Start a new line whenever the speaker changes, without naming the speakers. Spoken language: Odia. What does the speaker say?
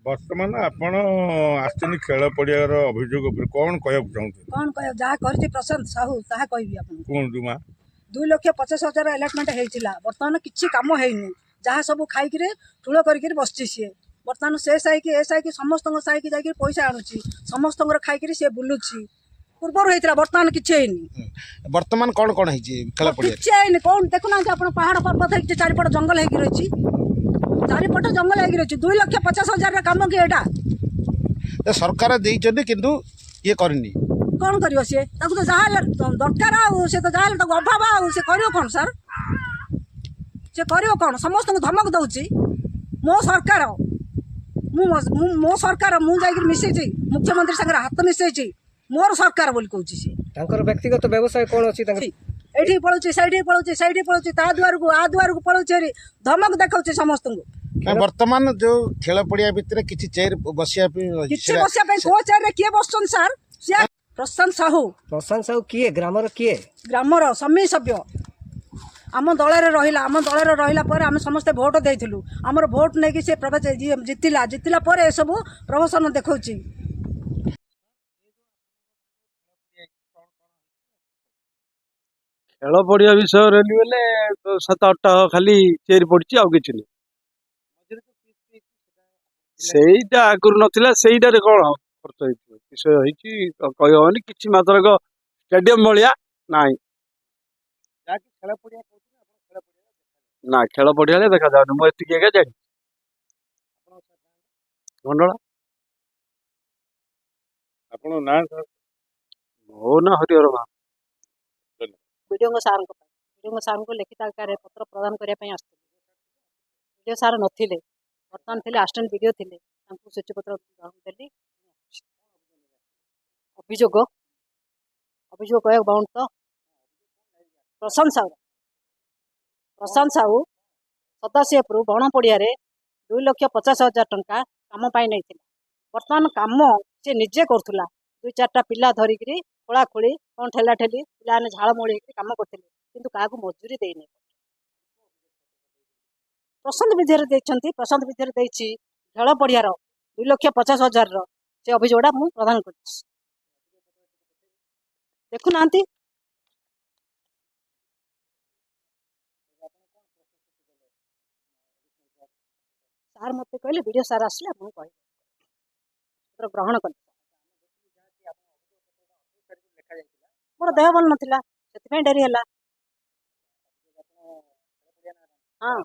ବର୍ତ୍ତମାନ ଆପଣ ଆସିଛନ୍ତି ଖେଳ ପଡ଼ିଆର ଅଭିଯୋଗ ଉପରେ କ'ଣ କହିବାକୁ ଚାହୁଁଛନ୍ତି?
କ'ଣ କହିବ? ଯାହା କରିଛି ପ୍ରଶାନ୍ତ ସାହୁ ତାହା କହିବି ଆପଣଙ୍କୁ।
କୁହନ୍ତୁ ମା।
2,50,000 ଆଲଟମେଣ୍ଟ ହେଇଥିଲା, ବର୍ତ୍ତମାନ କିଛି କାମ ହେଇନି। ଯାହା ସବୁ ଖାଇକିରି ଠୁଳ କରିକିରି ବସିଛି ସିଏ। ବର୍ତ୍ତମାନ ସେ ସାହିକି ଏ ସାହିକି ସମସ୍ତଙ୍କ ସାହିକି ଯାଇକିରି ପଇସା ଆଣୁଛି, ସମସ୍ତଙ୍କର ଖାଇକିରି ସିଏ ବୁଲୁଛି। ପୂର୍ବରୁ ହେଇଥିଲା, ବର୍ତ୍ତମାନ କିଛି ହେଇନି।
ବର୍ତ୍ତମାନ କ'ଣ କ'ଣ ହେଇଛି ଖେଳ ପଡ଼ିଆରେ?
କିଛି ହେଇନି। କ'ଣ ଦେଖୁନାହାନ୍ତି ଆପଣ, ପାହାଡ଼ ପର୍ବତ ହେଇଛି, ଚାରିପଟ ଜଙ୍ଗଲ ହେଇକି ରହିଛି, ଚାରିପଟ ଜଙ୍ଗଲ ହେଇକି ରହିଛି। 2,50,000ର କାମ କି ଏଇଟା?
ସରକାର ଦେଇଛନ୍ତି କିନ୍ତୁ ଇଏ କରିନି।
କ'ଣ କରିବ ସିଏ? ତାକୁ ତ ଯାହା ହେଲେ ଦରକାର, ଆଉ ସେ ତ ଯାହା ହେଲେ ତାକୁ ଅଭାବ, ଆଉ ସେ କରିବ କ'ଣ ସାର୍? ସେ କରିବ କ'ଣ? ସମସ୍ତଙ୍କୁ ଧମକ ଦେଉଛି, ମୋ ସରକାର, ମୁଁ ମୋ ସରକାର, ମୁଁ ଯାଇକିରି ମିଶେଇଛି ମୁଖ୍ୟମନ୍ତ୍ରୀ ସାଙ୍ଗରେ ହାତ ମିଶେଇଛି, ମୋର ସରକାର ବୋଲି କହୁଛି ସିଏ।
ତାଙ୍କର ବ୍ୟକ୍ତିଗତ ବ୍ୟବସାୟ କ'ଣ ଅଛି ତାଙ୍କ?
ଏଇଠି ପଳଉଛି, ସେଇଠି ପଳଉଛି, ସେଇଠି ପଳଉଛି, ତା ଦୁଆରକୁ ଆ ଦୁଆରକୁ ପଳଉଛି ହେରି, ଧମକ ଦେଖାଉଛି ସମସ୍ତଙ୍କୁ।
ବର୍ତ୍ତମାନ ଯୋଉ ଖେଳ ପଡ଼ିଆ ଭିତରେ କିଛି ଚେୟାର ବସିବା ପାଇଁ,
କିଛି ବସିବା ପାଇଁ କୋଉ ଚେୟାରରେ କିଏ ବସୁଛନ୍ତି ସାର୍? ସିଏ ପ୍ରଶାନ୍ତ ସାହୁ।
ପ୍ରଶାନ୍ତ ସାହୁ କିଏ? ଗ୍ରାମର କିଏ?
ଗ୍ରାମର ସମିତି ସଭ୍ୟ। ଆମ ଦଳରେ ରହିଲା, ଆମ ଦଳରେ ରହିଲା ପରେ ଆମେ ସମସ୍ତେ ଭୋଟ ଦେଇଥିଲୁ। ଆମର ଭୋଟ ନେଇକି ସେ ଜିତିଲା। ଜିତିଲା ପରେ ଏସବୁ ପ୍ରହସନ ଦେଖାଉଛି।
ଖେଳ ପଡ଼ିଆ ବିଷୟରେ ବୋଇଲେ 7 8ଟା ଖାଲି ଚେୟାର ପଡ଼ିଛି, ଆଉ କିଛି ନାହିଁ। ସେଇଟା ଆଗରୁ ନଥିଲା। ସେଇଟାରେ କ'ଣ ଖର୍ଚ୍ଚ ହେଇଥିବ, କିସ ହେଇଛି କହିହବନି କିଛି। ମାତ୍ରକ ଷ୍ଟାଡିୟମ ଭଳିଆ ନାହିଁ ନା, ଖେଳ ପଡ଼ିଆ ଭଳିଆ ଦେଖାଯାଉନି। ମୁଁ ଏତିକି ଏକା ଜାଣିଛି। ଗଣ୍ଡଳା।
ଆପଣଙ୍କ ନାଁ ସାର୍?
ମୋ ନା ହରିହର ମା।
ବିଡ଼ିଓଙ୍କ ସାର୍ଙ୍କ ପାଇଁ, ବିଡ଼ିଓଙ୍କ ସାର୍ଙ୍କୁ ଲିଖିତ ଆକାରରେ ପତ୍ର ପ୍ରଦାନ କରିବା ପାଇଁ ଆସିଥିଲି। ବିଡ଼ିଓ ସାର୍ ନଥିଲେ, ବର୍ତ୍ତମାନ ଥିଲେ ଆସିଷ୍ଟାଣ୍ଟ ବିଡ଼ିଓ ଥିଲେ, ତାଙ୍କୁ ସୂଚୀପତ୍ର ଦେଲି। ଅଭିଯୋଗ କହିବାକୁ ବାଉଣ୍ଡ ତ ପ୍ରଶାନ୍ତ ସାହୁ, ପ୍ରଶାନ୍ତ ସାହୁ ସଦାଶିବପୁର ବଣ ପଡ଼ିଆରେ 2,50,000 ଟଙ୍କା କାମ ପାଇଁ ନେଇଥିଲା। ବର୍ତ୍ତମାନ କାମ ସେ ନିଜେ କରୁଥିଲା, 2 4ଟା ପିଲା ଧରିକିରି ଖୋଳାଖୋଳି କ'ଣ ଠେଲା ଠେଲି, ପିଲାମାନେ ଝାଳ ମୋଳି ହେଇକିରି କାମ କରୁଥିଲେ, କିନ୍ତୁ କାହାକୁ ମଜୁରୀ ଦେଇନି। ପ୍ରଶାନ୍ତ ବିଧିରେ ଦେଇଛନ୍ତି, ପ୍ରଶାନ୍ତ ବିଧିରେ ଦେଇଛି ଖେଳ ପଡ଼ିଆର 2,50,000ର ସେ ଅଭିଯୋଗଟା ମୁଁ ପ୍ରଦାନ କରିଛି। ଦେଖୁନାହାନ୍ତି ସାର୍, ମୋତେ କହିଲେ ବିଡ଼ିଓ ସାର୍ ଆସିଲେ ଆପଣଙ୍କୁ କହିବେ। ଗ୍ରହଣ କଲି। ମୋର ଦେହ ଭଲ ନଥିଲା, ସେଥିପାଇଁ ଡେରି ହେଲା। ହଁ।